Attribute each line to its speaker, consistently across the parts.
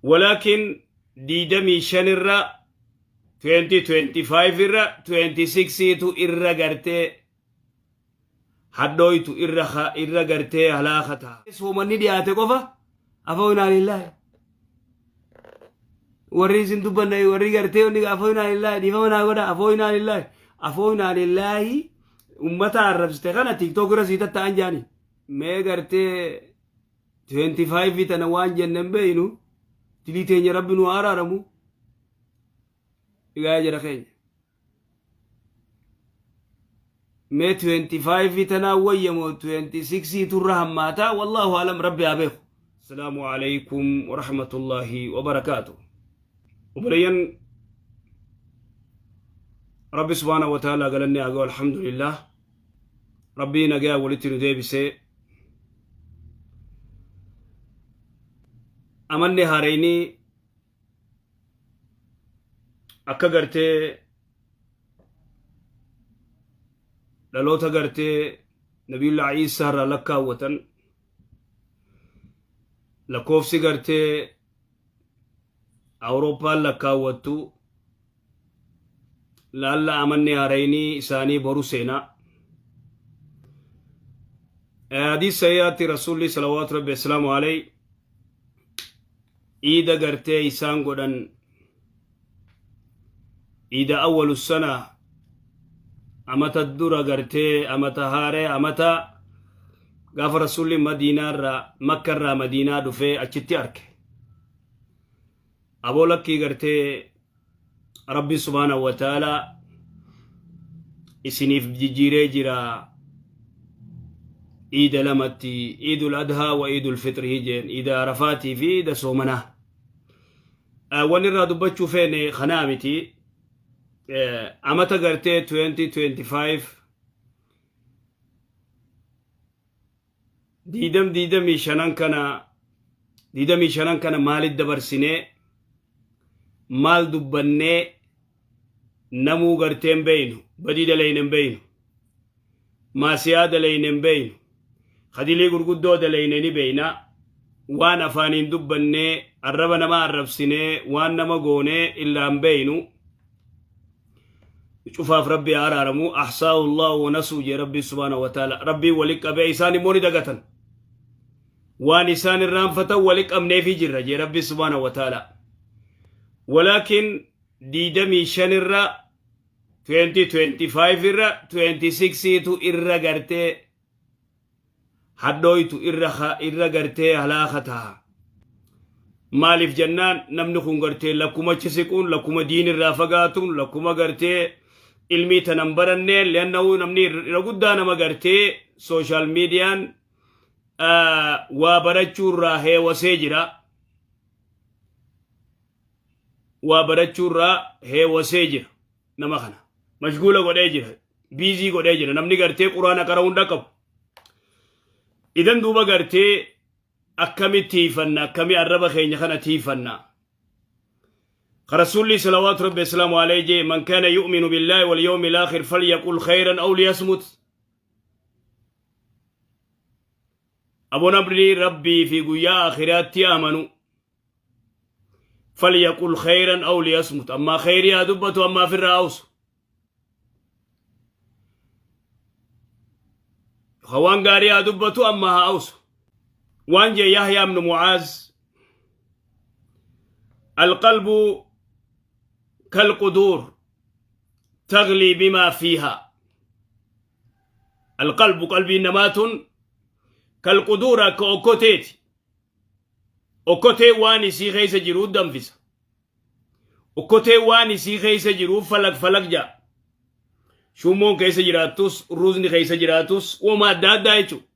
Speaker 1: Walaakin 25 irra, 2025 irra, 26tu irra gartee hadhooytu, irra gartee halaaka ta'a. Soomanni dhiyaate qofa afoonaa lillaahi. Warri isin dubbanne, warri gartee wanni afoonaa lillaahi, dhiifama naa godha, afoonaa lillaahi, afoonaa lillaahi. Ummata arrabsite kana TikTok irra sii tatta'an jaani. Mee gartee 25 tana waan jenne hin beeynu, dilii teenya Rabbi nu haa araaramu. Egaa jara keenya. Mee 25 tanaa wayyamoo 26 turra hammaataa? Wallaahu alam, Rabbi haa beeku. Asalaamu alaikum warahmatullaahi wabarakaatu. Obboleeyyan, Rabbi subhaanahu wa ta'ala galanni haa ga'u, alhamdulillah. Rabbii nagaya walitti nu deebisee. Amanni haareyni akka gartee dhaloota gartee Nabiyullaa Iisaa irraa lakkaawwatan, lakkoofsi gartee Awurooppaan lakkaawwattu laalla, amanni haarayni isaanii boru seenaa. Hadiis sahihaatti Rasuulli salawaatu Rabbi assalaamu alayhi iida gartee isaan godhan, iida awwalu sana, amata dura gartee amata haaree, amata gaafa Rasuulli Madiinaarraa, Makkarraa Madiinaa dhufee achitti arke. Aboo lakkii, gartee Rabbi subhaanahu wa ta'ala isiniif jijjiiree jira iida lamatti, Iidul Adhaa wa Iidul Fixrii jeen, iida Arafaatii fi iida soomanaa. Wanni irraa dubbachuu feene kanaa miti. Amata gartee 2025 25 kana, 25 kana maalit dabarsinee, maal dubbannee, namuu gartee hin beeynu, badii dalayne hin beeynu, maasiyaa dalayne hin beeynu, kadilii gurguddoo dalayne ni beeyna. Waan afaaniin dubbannee, arraba nama arrabsinee, waan nama goonee illaa hin beeynu. Cufaaf Rabbi haa araaramu. Ahsaahu Allahu wa nasuu jee Rabbi subhaanahu wa ta'ala. Rabbiin wali qabee, isaan immoo ni dagatan. Waan isaan irraanfatan wali qabneefii jirra jee Rabbi subhaanahu wa ta'ala. Walaakin 25 irra, 2025 irra, 26tu irra gartee hadhooytu, irra gartee halaaka ta'a. Maaliif jennaan, namni kun gartee lakkuma achi siquun, lakkuma diin irraa fagaatuun, lakkuma gartee ilmii tanan baranneen, li'annahu namni irra guddaa nama gartee social miidiyaan waa barachuu irraa heewasee jira. Waa barachuu irraa heewasee jira nama kana. Mashguula godhee jira. Busy godhee jira. Namni gartee Quraana qara'uu hin qabu. Idan duuba gartee akkami tiifanna, akkami arraba keenya kana tiifanna? Rasuulli salawaatu Rabbi asalaamu alayhi jee: "Man kaana yu'minu billaahi wal yawmi al-aakhir falyaqul khayran aw liyasmut." Aboo, namni Rabbii fi guyyaa aakhiraatti amanu, falyaqul khayran aw liyasmut, ammaa khayrii haa dubbatu, ammaa ofirraa hawsu. Waan gaarii haa dubbatu, amma haa hawsu. Waan jee Yahyaa ibnu Mucaaz: "القلب كالقدور تغلي بما فيها." القلب qalbii namaatun كالقدور akka okkoteeti. Okkotee waan isii keessa jiruu danfisa. Okkotee waan isii keessa jiruu falaq falaq ja'a. Shummoon keessa jiraattus, ruuzni keessa jiraatus, uuma adda addaa jechuudha.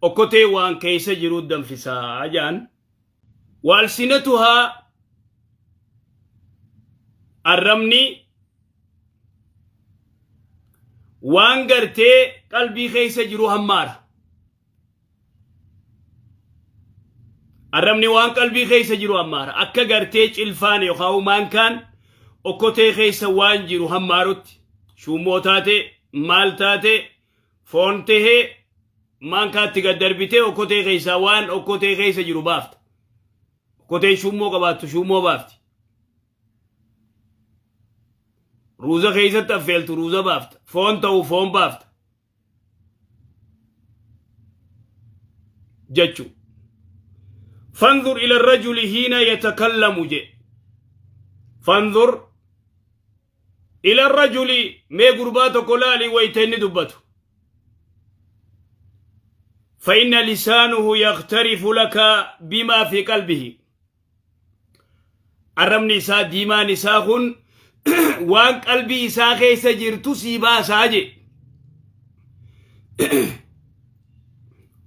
Speaker 1: Okkotee waan keessa jiruu danfisaa ja'an. وألسنتها arrabni waan gartee qalbii keessa jiru hammaara. Arrabni waan qalbii keessa jiru hammaara. Akka gartee cilfaan yookaan maankaan okkotee keessa waan jiru hammaarutti, shummoo taate, maal taate, foon tahee, maankaatti gad darbitee okkotee keessaa waan okkotee keessa jiru baafta. Okkotee shuummoo qabaattu shuummoo baafti. Ruuza keessatti affeeltu ruuza baafta. Foon ta'u foon baafta. Jechu. Fanzur ila rajuli hiina yatakallamu je. Fanzur ila rajuli, mee gurbaa tokko laali wayta inni dubbatu. فإن لسانه يغترف لك بما في قلبه. Arrabni isaa diimaan isaa kun waan qalbii isaa keessa jirtu sii baasaa je.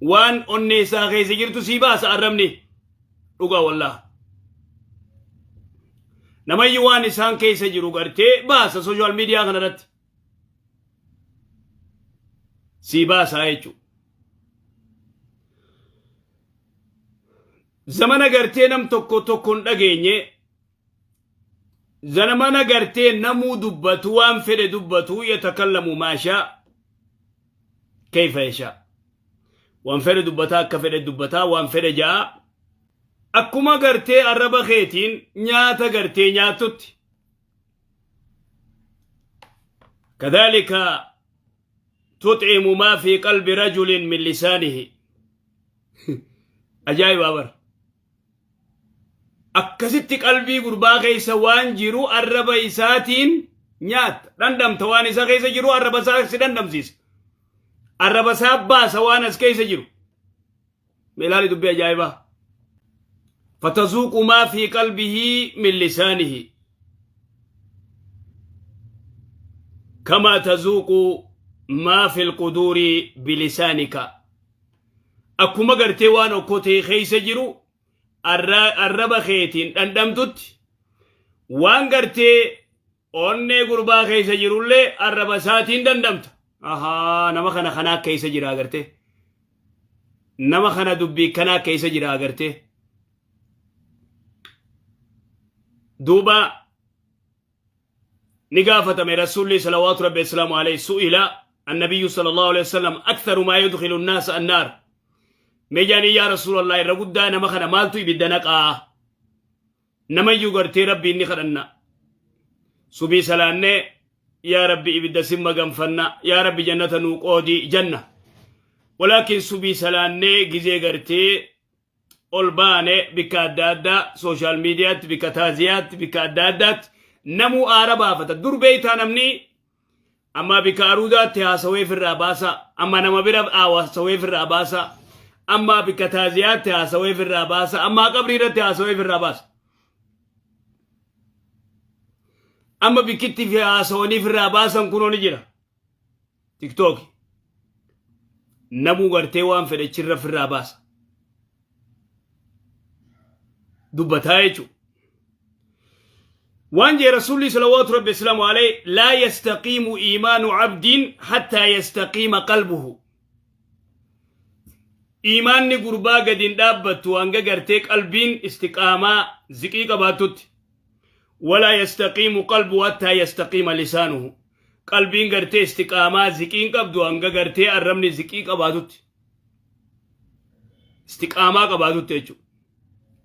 Speaker 1: Waan onnee isaa keessa jirtu sii baasa arrabni. Dhugaa wallaa. Namayyi waan isaan keessa jiru gartee baasa, social media kanarratti. Sii baasaa jechuudha. Zamana gartee nam tokko tokko hin dhageenye, zamana gartee namuu dubbatu, waan fedhe dubbatu, yatakallamu maashaa kayfa yashaa, waan fedhe dubbataa, akka fedhe dubbataa, waan fedhe ja'a. Akkuma gartee arraba keetiin nyaata gartee nyaattutti, kadhalika tut'imu maa fi qalbi rajulin min lisaanihi. Ajaa'ibaa bar. Akkasitti qalbii gurbaa keessa waan jiru arraba isaatiin nyaatta, dhandhamta. Waan isa keessa jiru arraba isaa si dhandhamsiisa, arraba isaa baasa waan as keessa jiru. Ilaali dubbii ajaa'ibaa. Fatazuuqu maa fi qalbihi min lisaanihi kamaa tazuuqu maa fi lquduuri bilisaanika. Akkuma gartee waan okkotee keessa jiru arraba keetiin dhandhamtutti, waan gartee onnee gurbaa keessa jirullee arraba isaatiin dhandhamta. Ahaa, nama kana kanaa keessa jira agartee. Nama kana dubbii kanaa keessa jira agartee. Duuba ni gaafatame Rasuulli salawaatu rabbi islaamu alayhi. Su'ila annabiyyu sallallahu alayhi wasallam aktharu maa yudkhilu nnaasa annaar. Mee jaanii, yaa Rasuulallah, irra guddaa nama kana maaltu ibidda naqaa? Namayyuu gartee Rabbiin ni kadhanna, subii salaannee, yaa Rabbi, ibidda sin maganfanna, yaa Rabbi, jannata nuu qoodii janna. Walaakin subii salaannee gizee gartee ol baane, bikka adda addaa, social mediatti, bikka taaziyaatti, bikka adda addaatti namuu aara baafata. Dur beeytaa, namni amma bikka aruudaatti haasawee firraa baasa, amma nama bira haasawee firraa baasa, amma bikka taaziyaatti haasawee firraa baasa, amma qabrii irratti haasawee firraa baasa. Amma bikkitti fi haasawanii firraa baasan kunoo ni jira. TikTok namuu gartee waan fedhe chirra firraa baasa. Dubbataa jechuudha. Waan jee Rasuulli salawaatu rabbi islaamu alayhi: laa yastaqiimu iimaanu abdiin hattaa yastaqiima qalbuhu. Iimaanni gurbaa gadi hin dhaabbattu hanga gartee qalbiin istiqaamaa ziqii qabaattutti. Walaa yastaqiimu qalbu hattaa yastaqiima lisaanuhu. Qalbiin gartee istiqaamaa ziqiin qabdu hanga gartee arrabni ziqii qabaatutti. Istiqaamaa qabaatutti jechuudha.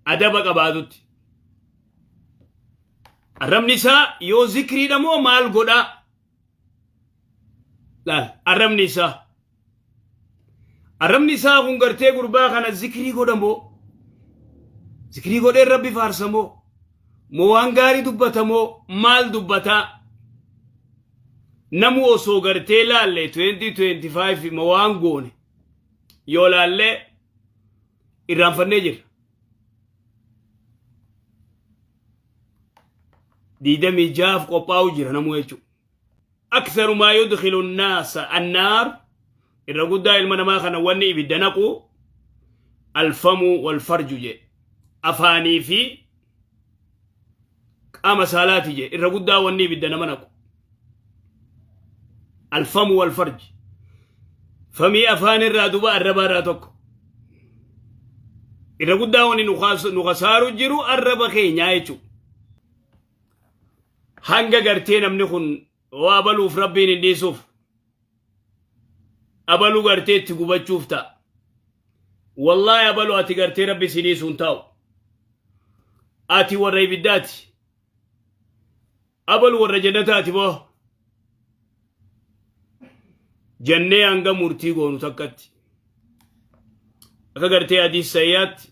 Speaker 1: Adaba qabaatutti. Arrabni isaa yoo zikriidha moo maal godhaa? Laal, arrabni isaa. Arrabni isaa kun gartee gurbaa kana zikrii godha moo? Zikrii godhee Rabbi faarsa moo? Moo waan gaarii dubbata moo maal dubbataa? Namu osoo gartee laalle, 2025 ma waan goone yoo laalle irraanfannee jirra. 26f qophaa'u jira namuu jechuudha. Aktharu maa yudkhilu nnaasa annaar, irra guddaa ilma namaa kana wanni ibidda naqu, alfamu walfarju je, afaanii fi qaama saalaati je. Irra guddaa wanni ibidda nama naqu alfamu walfarji. Famii afaan irraa, duba arraba irraa tokko. Irra guddaa wanni nu kasaaru jiru arraba keenyaa jechuudha. Hanga gartee namni kun waa abaluuf Rabbiin hin dhiisuuf, abaluu gartee itti gubachuuf ta'a. Wallaahi, abaluu ati gartee Rabbi si dhiisuu hin taa'u. Ati warra ibiddaati. Abalu warra jannataati boo. Jennee hanga murtii goonu takkatti. Akka gartee hadiis sayyaatti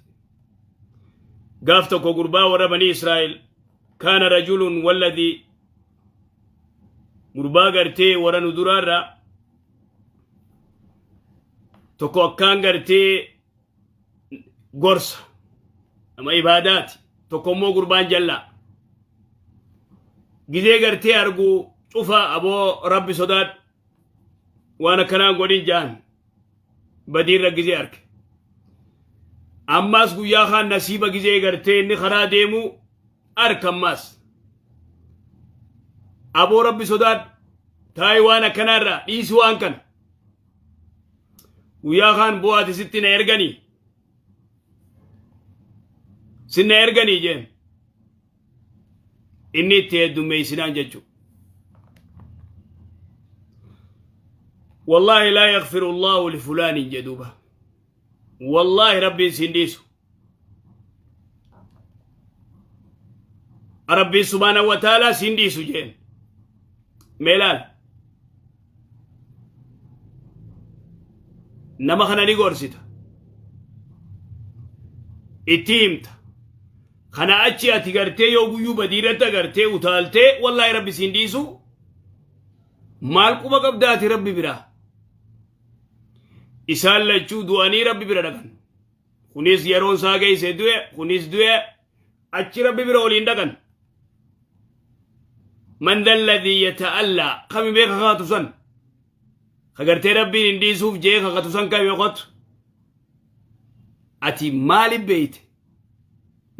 Speaker 1: gaaf tokko gurbaa warra banii Israa'el kaana rajulun walladii gurbaa gartee warra nu duraarraa tokko akkaan gartee gorsa nama ibaadaati tokko immoo gurbaan jallaa gizee gartee argu cufa aboo rabbi sodaadhu waan akkanaan godhin jaan badiirra gizee arge ammaas guyyaa kaan nasiiba gizee gartee inni karaa deemu arka ammaas aboo rabbi sodaadhu taa'i waan akkanaa irraa dhiisi waan kana guyyaa kaan bu'aati sitti na erganii sinna erganii jeen inni itti heddummeeysinaan jechu wallaahi laa yaghfiru allaahu lifulaanin jedhuuba wallaahi rabbiin siin dhiisu rabbiin subhaanahu wa ta'aalaa siin dhiisu jeen mee laal nama kana ni gorsita itti himta kana achi ati gartee yoo guyyuu badiirratti agartee utaaltee wallaahi rabbi siin dhiisu maal quba qabda ati rabbi biraa isaan lachuu du'anii rabbi bira dhaqan kunis yeroon isaa geesse du'e kunis du'e achi rabbi bira waliin dhaqan man dhalladhii yata'allaa kami mee kakaatu san ka gartee rabbiin hin dhiisuuf jee kakatu san kami qotu ati maali beeyte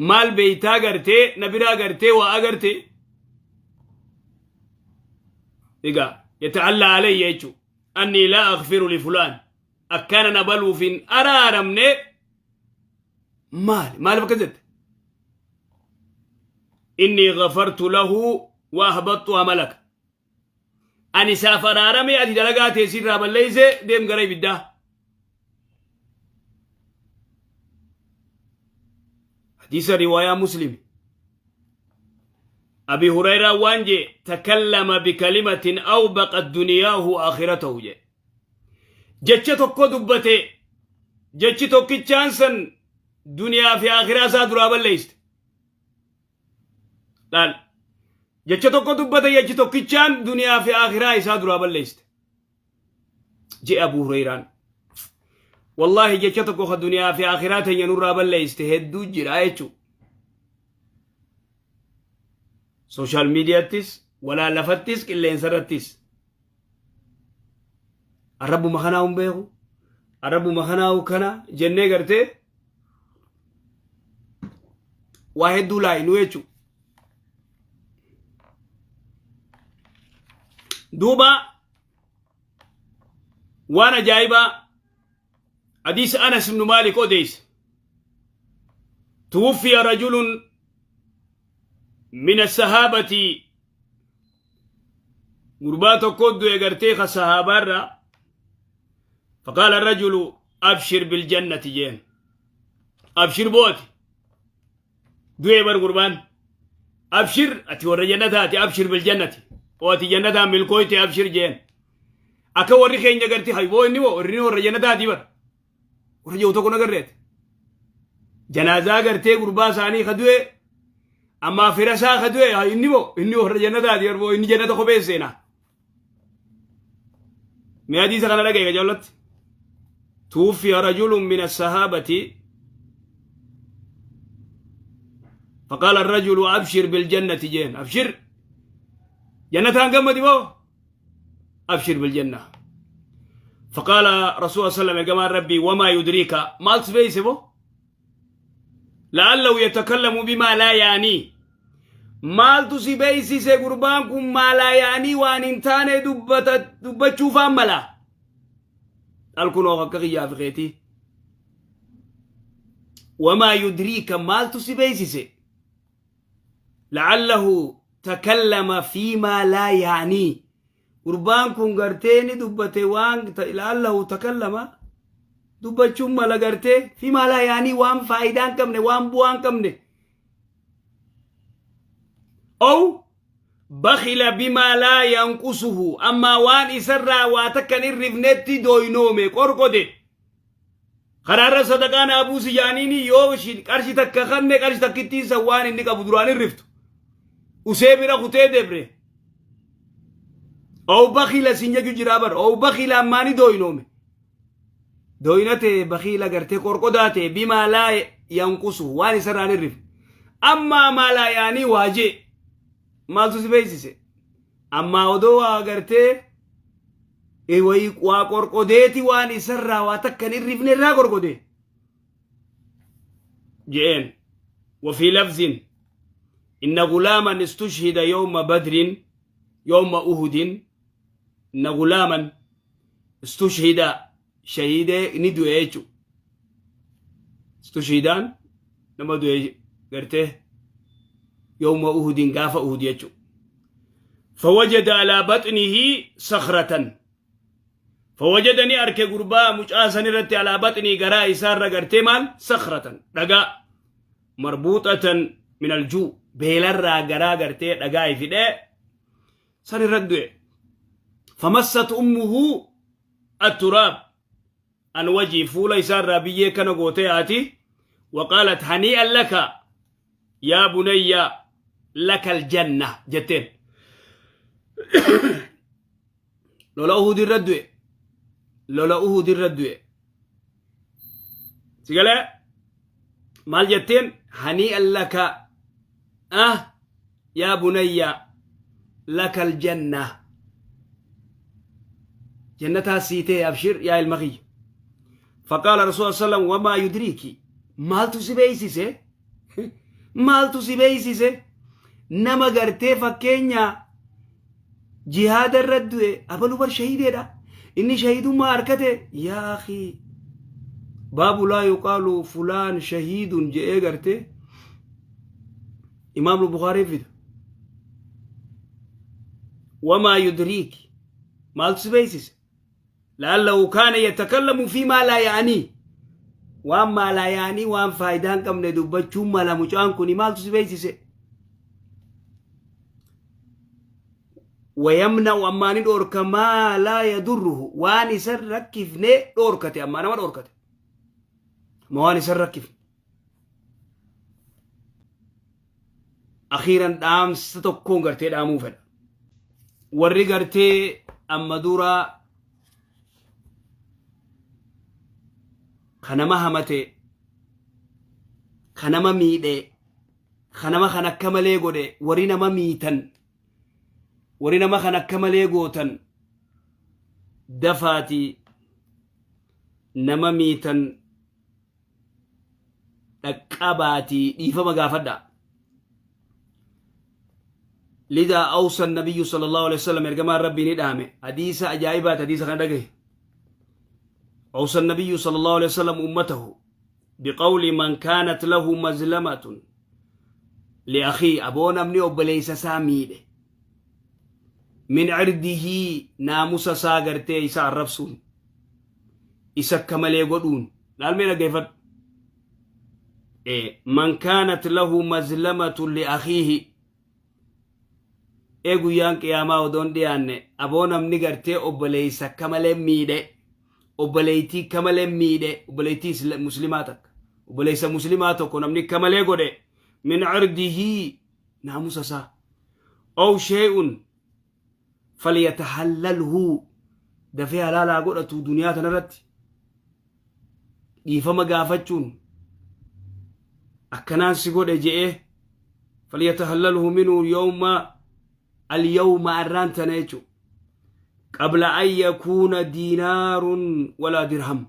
Speaker 1: maal beeytaa gartee na biraa gartee waa agarte egaa yata'allaa alayya jechuu annii laa aghfiru li fulaan akkana na baluuf hin araaramne maali maaliif akkas jette innii ghafartu lahu wa ahbattu amalaka ani isaaf araarame ati dalagaa tee sirraa balleeyse deem gara ibiddaa hadiisa riwaayaa muslim abi hurayraa waan jee takallama bikalimatin awbaqat duniyaahu aakhiratahu jee jecha tokko dubbate jechi tokkichaan san duniyaa fi aakhiraa isaa duraa balleeyste laal jecha tokko dubbate jechi tokkichaan duniyaa fi aakhiraa isaa duraa balleeyste jee abu hurayraan wallaahi jecha tokko ka duniyaa fi aakhiraa teenya nurraa balleeyste hedduu jira jechuu sooshaal miidiyaattis walaa lafattis qilleensarrattis arrabuma kanaa hin beeku arrabuma kanaa kana jennee gartee waa hedduu laayinuu jechuudha. Duuba waan ajaa'ibaa hadiisa Anas ibnu Maalik odeesse. Tuwuffiya rajulun min as-sahaabati gurbaa tokko du'e gartee ka sahaabaarraa faqaala rajulu abshir biljannati jeen abshir booti du'e bar gurbaan abshir ati warra jannataati abshir biljannati oo ati jannataan milkooyte abshir jeen akka warri keenya gartee hayboo inni moo warri warra jannataati bar warra jiru tokko nagarreeti janaazaa gartee gurbaa isaanii ka du'e ammaa fira isaa ka du'e inni moo inni warra jannataati yeroo inni jannata kophee seenaa mee hadiisa kana dhagaye kajollatti tuwuffiya rajulun min assahaabati فقال الرجل أبشر بالجنة جين أبشر جنة قمت بو أبشر بالجنة فقال رسول الله صلى الله عليه وسلم كما ربي وما يدريك ما تسبيسبو لعله يتكلم بما لا يعني maaltu si beeysise gurbaan kun maalaa yaanii waan hin taane dubbachuufaan mala dhalkunoo akka kiyyaa fi keetii wamaa yudriika maaltu si beeysise la'allahu takallama fiimaa laa yaanii gurbaan kun gartee ni dubbate waan la'allahu takallama dubbachuun mala gartee fiimaa laa yaanii waan faayidaa hin qabne waan bu'aa hin qabne. Ow bakhila bimaa laa yanqusuhu, ammaa waan isarraa waa takkan irrifnetti dooynoome, qorqode. Karaarra sadaqaa naa buusi jaaniini, yoo qarshi takka kanne, qarshi takkittiin san waan inni qabu duraan irriftu. Usee bira kutee debre. Ow bakhila sin jechu jiraa bar. Ow bakhila, ammaani dooynoome. Dooyna ta'e, bakhiila gartee qorqodaa ta'e, bimaa laa yanqusu, waan isarraan irrifne. Ammaa maalaa yaanii waajee maaltu si beeksise? Ammaa odoo waa gartee wayii waa qorqodeeti, waan isarraa waa takka hin irrifne irraa qorqode je'een. وفي لفظ: إن غلاما استشهد يوم بدر، يوم أحد، إن غلاما استشهد، شهيد ni du'e jechu. استشهدان nama du'e gartee يوم أحد، gaafa Uhud jechu. فوجد على بطنه صخرة، فوجد ni arke, gurbaa mucaa san irratti, على بطنه garaa isaarra gartee maal, صخرة dhagaa, مربوطة من الجوع beelarraa garaa gartee dhagaa fidhee san irra du'e. فمست أمه التراب عن وجهه, fuula isaarraa biyyee kana gootee haati, وقالت: هنيئا لك يا بني، لك الجنة jetteen. Lola Uhud irra du'e, lola Uhud irra du'e. Sigalee maal jetteen? هنيئا لك يا بني، لك الجنة, jannataa siitee, abshir yaa ilma kiyya. فقال رسول الله صلى الله عليه وسلم: وما يدريك, maaltu si beeysise? Maaltu si beeysise? Nama gartee fakkeenya jihaada irra du'e, abalu bar shahiideedha, inni shahiidummaa harkate. يا أخي, باب لا يقال فلان شهيد je'ee gartee imaam Bukaarii fida. وما يدريك, maaltu si beeysise? لعله كان يتكلم فيما لا يعنيه, waan ما لا يعني, waan faayidaa hin qabne dubbachuun mala mucaan kun, maaltu si beeysise? ويمنع, ammaani dhoorka, ما لا يضره, waan isan rakkifne dhoorkate. Ammaa nama dhoorkate ma waan isan rakkifne. Akhiiran dhaamsa tokkoon gartee dhaamuu fedha. Warri gartee amma dura ka nama hamate, ka nama miidhe, ka nama kan akka malee godhe, warri nama miitan, warri nama kan akka malee gootan, dafaati nama miitan dhaqqabaatii dhiifama gaafadha. لذا أوصى النبي صلى الله عليه وسلم, ergamaan rabbii ni dhaame. Hadiisa ajaa'ibaati, hadiisa kana dhagahe. أوصى النبي صلى الله عليه وسلم أمته بقول: من كانت له مظلمة لأخيه, aboo namni obboleessa isaa miidhe, من عرضه naamusa isaa gartee isa arrabsuun, isa akka malee godhuun, laalmee dhaggeeffadhu. من كانت له مظلمة لأخيه, ee guyyaan qiyaamaa odoon dhiyaanne, aboo namni gartee obboleessa akka malee miidhe, obboleettii akka malee miidhe, obboleettii muslimaa takka, obboleessa muslimaa tokko namni akka malee godhe, من عرضه naamusa isaa, أو شيء فليتحلله, dafee halaalaa godhatu. Duniyaa tanarratti dhiifama gaafachuun, akkanaan si godhe je'ee, فليتحلله منه يوم اليوم, arraan tana jechu, قبل أن يكون دينار ولا درهم,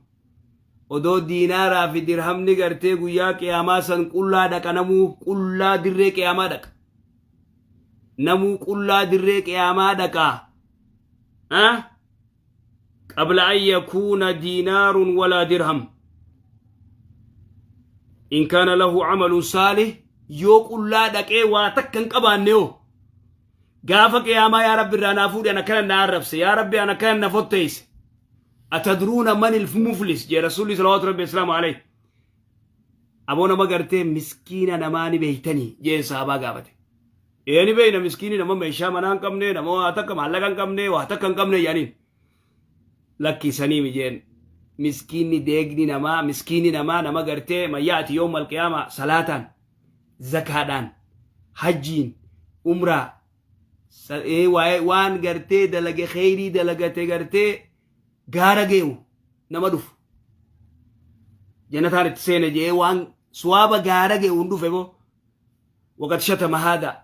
Speaker 1: odoo diinaaraa fi dirhamni gartee guyyaa qiyaamaa san qullaa dhaqa. Namuu qullaa dirree qiyaamaa dhaqa, namuu qullaa dirree qiyaamaa dhaqa. قبل أن يكون دينار ولا درهم، إن كان له عمل صالح, yoo qullaa dhaqee waa takka hin qabaanne yoo gaafa qiyaamaa, yaa rabbi, irraa naa fuudhi, ana kana na arrabse, yaa rabbi, ana kana na fotteeyse. أتدرون من المفلس jee rasuulli صلوات ربي وسلامه عليه. Aboo nama gartee miskiina namaani beeytanii jeen sahabaa gaafate. Eeni beeyna, miskiinii nama meeshaa manaa hin qabne, nama waa takka maallaqa hin qabne, waa takka hin qabne jedhaniin. Lakkisanii mijeen. Miskiinni deegni namaa, miskiinni namaa nama gartee mayyaati yoom alqiyaama salaataan, zakaadhaan, hajjiin, umraa, waan gartee dalage, kheyrii dalagate, gartee gaara geewu nama dhufu. Jannataan itti seene jee waan suwaaba gaara geewu hin dhufe boo. وقد شتم هذا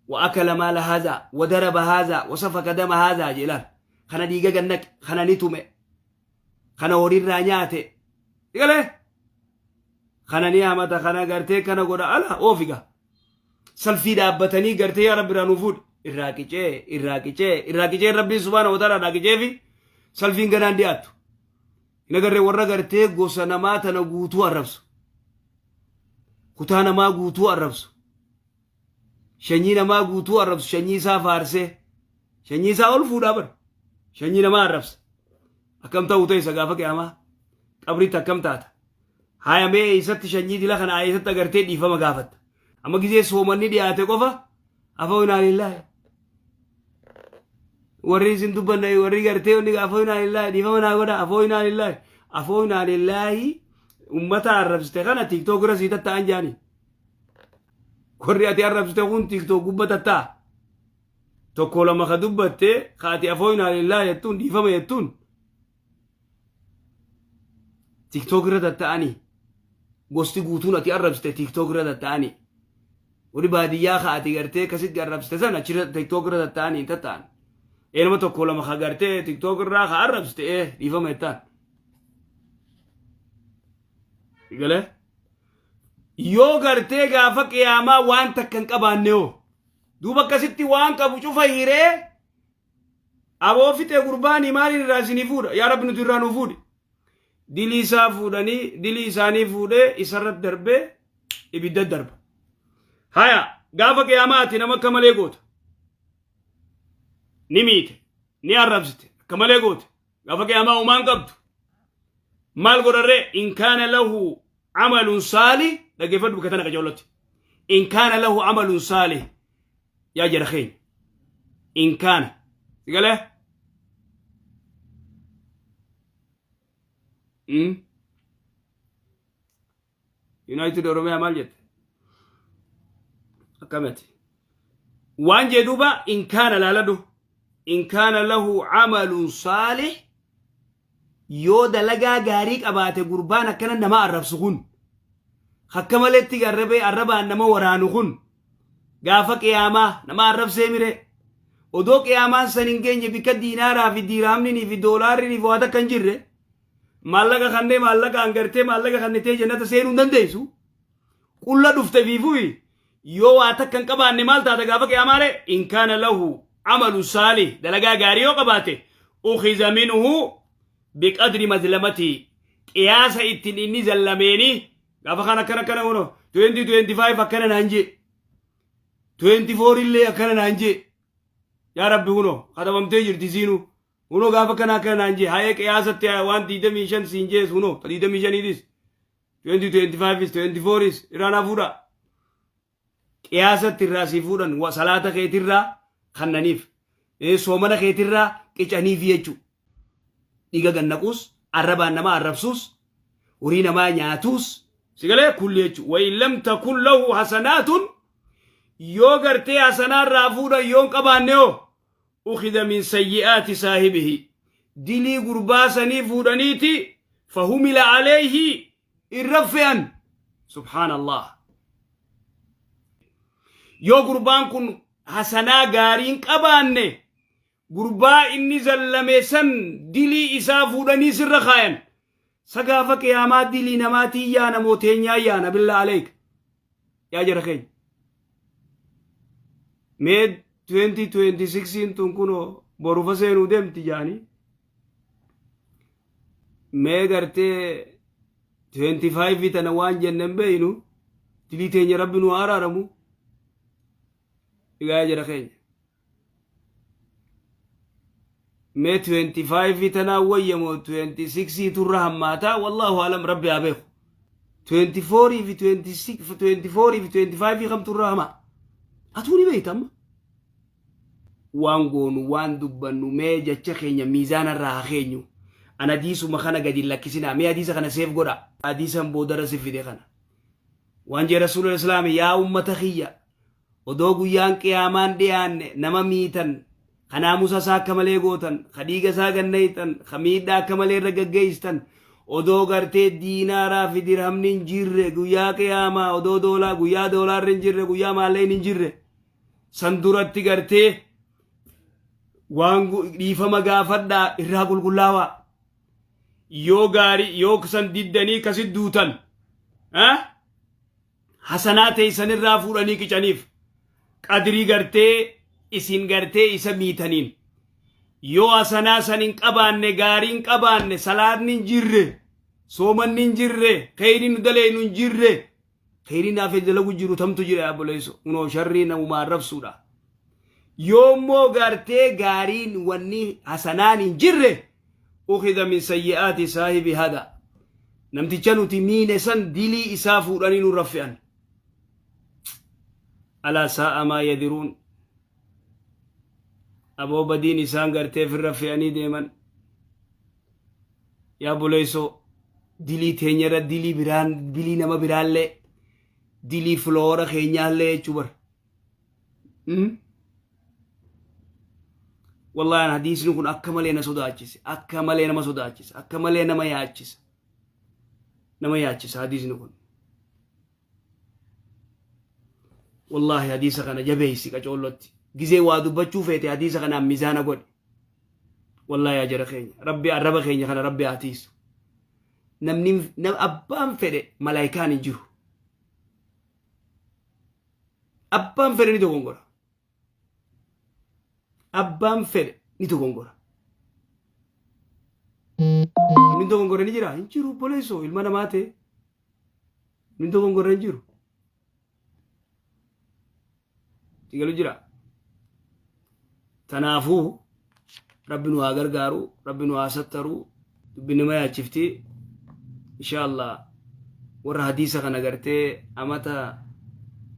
Speaker 1: وأكل مال هذا وضرب هذا وسفك دم هذا. جلال kana dhiiga gannaqe, kana ni tume, kana horiirraa nyaate, galee kana ni hamata, kana gartee kana godha ala oofiga. Salfii dhaabbatanii gartee yaa Rabbi irraa nuu fuudhi, irraa qicee, irraa qicee, irraa qicee. Rabbiin subhaana wa ta'ala irraa qicee fi salfiin ganaan dhiyaattu hin agarree. Warra gartee gosa namaa tana guutuu arrabsu, kutaa namaa guutuu arrabsu, shanyii namaa guutuu arrabsu, shanyii isaa faarsee shanyii isaa ol fuudhaa bara shanyii namaa arrabsa. Akkam ta'uu ta'e isa gaafa qiyaamaa qabriitti akkam taata? Haya, mee eessatti shanyii dila kana eessatti agartee dhiifama gaafatta? Amma gizee soomanni dhiyaate qofa afoo inaa lillaahi, warri isin dubbanna, warri gartee wanni afoo inaa lillaahi, dhiifama naa godha, afoo inaa lillaahi, afoo inaa lillaahi. Ummata arrabsite kana TikTok irra sii tatta'an jaani. Warri ati arrabsite kun TikTok gubba tatta'a. Tokko lama ka dubbatte ka ati afoo inaa lillaahi jettuun, dhiifama jettuun, TikTok irra tatta'anii. Gosti guutuun ati arrabsite TikTok irra tatta'anii. Warri baadiyyaa ka ati gartee akkasitti arrabsite sana achirra TikTok irra tatta'anii hin tatta'an. Ee, nama tokko lama ka gartee TikTok irraa ka arrabsite dhiifama jettaan. Galee? Yoo gartee gaafa qiyaamaa waan takka hin qabaanne hoo? Duuba akkasitti waan qabu cufa hiree aboo fixee gurbaanii maaliin irraa isinii fuudha? Yaa Rabbi, nuti irraa nuu fuudhi. Dilii isaa fuudhanii, dilii isaanii fuudhee isarratti darbee ibidda darba. Haya, gaafa qiyaamaati nama akka malee goota. Ni miite, ni arrabsite, akka malee goote. Gaafa qiyaamaa uumaan qabdu. Maal godharree? In kaana lahu amalun saalih, dhaggeeffadhu bakka tana qajeellotti. In kaana lahu amalun saalih, yaa jara keenya. In kaana. Sigalee? United Oromiyaa maal jette? Akkamati? Waan jee duuba, in kaana, laaladhu. In kaana lahu amalun saalih, yoo dalagaa gaarii qabaate gurbaan akkana nama arrabsu kun, akka maletti arrabee arrabaan nama waraanu kun, gaafa qiyaamaa nama arrabsee mire, odoo qiyaamaan san hin geenye, bikka diinaaraa fi diiraamninii fi doolaarrinii fi waa takka hin jirre, maallaqa kannee maallaqaan gartee maallaqa kannetee jannata seenuu hin dandeessu, qulla dhufte fiifuyi, yoo waa takka hin qabaanne maal taata gaafa qiyaamaalee? In kaana lahu amalu saalih, dalagaa gaarii yoo qabaate, ukhiza minhu biqadri mazlamatii, qiyaasa ittiin inni zallameeni. Gaafa kan akkana akkana kuno 2025 akkana naan jee, 24 illee akkana naan jee, yaa Rabbi, kuno katabamtee jirti siinuu, kuno gaafa kana akkana naan jee. Hayee, qiyaasatti waan 25 siin jees, kuno 25 tis, 2025 is 24 is irraa naa fuudha. Qiyaasatti irraa sii fuudhan, salaata keetirraa kannaniif, soomana keetirraa qicaniif jechuu. Dhiiga gannaquus, arrabaan nama arrabsuus, horii namaa nyaatuus, sigalee kulli jechuu. Wa in lam takun lahu hasanaatun, yoo gartee hasanaarraa fuudhan yoo hin qabaanne hoo, ukhidha min sayyi'aati saahibihi, dilii gurbaa sanii fuudhaniiti, fahumila alayhi, irra fe'an. Subhaanallah. Yoo gurbaan kun hasanaa gaarii hin qabaanne, gurbaa inni zallame san dilii isaa fuudhanii sirra kaayan. Sa gaafa qiyaamaa dilii namaatii yaana mooteenyaa yaana? Billaa aleek, yaa jara keenya, mee 2026 tun kunoo borufa seenuu deemti jaanii, mee gartee 25 tana waan jennen beeynu, dilii teenya Rabbi nu haa araaramu. Egaa jara keenya, mee 25 tanaa wayyamoo 26 turra hammaataa? Wallaahu alam, Rabbi haa beeku. 24 fi 26, 24 fi 25 kamtu irra hamaa? Atuu ni beeyta amma. Waan goonu waan dubbannu mee jecha keenya miizaana irraa haa keenyu. An hadiisuma kana gadi hin lakkisinaa. Mee hadiisa kana seef godha. Hadiisan boodarra si fide kana. Waan jee Rasuulul Islaami yaa ummata kiyya odoo guyyaan qiyaamaan dhiyaanne nama miitan ka naamusa isaa akka malee gootan ka dhiiga isaa gannayxan ka miidhaa akka malee irra gaggeesstan odoo gartee diinaaraa fi dirhamni hin jirre guyyaa qiyaamaa odoo doolaa guyyaa doolaarri hin jirre guyyaa maallaqni hin jirre san duratti gartee waan dhiifama gaafadhaa irraa qulqullaawaa yoo gaarii yoo san diddanii kasit duutan hasanaa teessanirraa fuudhanii qicaniif qadrii gartee isin gartee isa miitaniin yoo hasanaa san hin qabaanne gaarii hin qabaanne salaatni hin jirre soomanni hin jirre kheyri nu daleeynu hin jirre kheyri naaf dalagu jiru tamtu jira yaa obboleesso kunoo sharrii namuma arrabsuudha yoommoo gartee gaariin wanni hasanaan hin jirre ukhidha min sayyi'aati saahibi hada namticha nuti miine san dilii isaa fuudhanii nurra fe'an alaa saa'a maa yadiruun aboo badiin isaan gartee firra fe'anii deeman yaa buleessoo dilii teenyarra dilii biraan dilii nama biraallee dilii filoora keenyaallee jechuu bar Wallahi hadiisni kun akka malee na sodaachise. Akka malee nama sodaachisa. Akka malee nama yaachisa. Nama yaachisa hadiisni kun. Wallahi hadiisa kana jabeessi qacoollotti. Gizee waa dubbachuu feete hadiisa kanaan mizaana godhi. Wallahi yaa jara keenya. Rabbi arraba keenya kana rabbi haa tiisu. Namni abbaan fedhe malaayikaan hin jiru. Abbaan fedhe ni dogongora. Abbaan fedhe ni dogongora. Namni dogongore ni jira? Hin jiru obboleessoo ilma namaa ta'e. Namni dogongore hin jiru. Sigalu jira. Tanaafuu rabbi nu haa gargaaru, rabbi nu haa sattaru, dubbi nama yaachifti. Insha Allah warra hadiisa kana gartee amata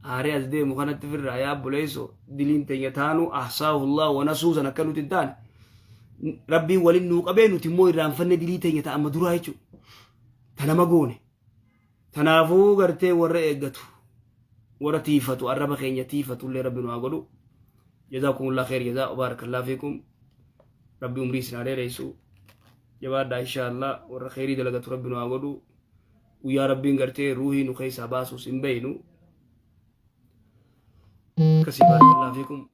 Speaker 1: haaree as deemu kanatti firraa yaa obboleesso diliin teenya taanu ahsaahullah wa nasuu san akka nuti hin taane rabbiin waliin nuu qabee nuti immoo irraanfanne dilii teenya ta amma duraa jechuudha. Ta nama goone. Tanaafuu gartee warra eeggatu warra tiifatu arraba keenya tiifatu illee rabbi nu haa godhu. Jazaakumullah kheer jazaa baarakallah fiikum. Rabbi umrii isin haa dheeressu. Jabaadhaa insha Allah warra kheyrii dalagatu rabbi nu haa godhu. Guyyaa rabbiin gartee ruuhii nu keessaa baasuus hin beeynu. Akkasii baarakallah fiikum.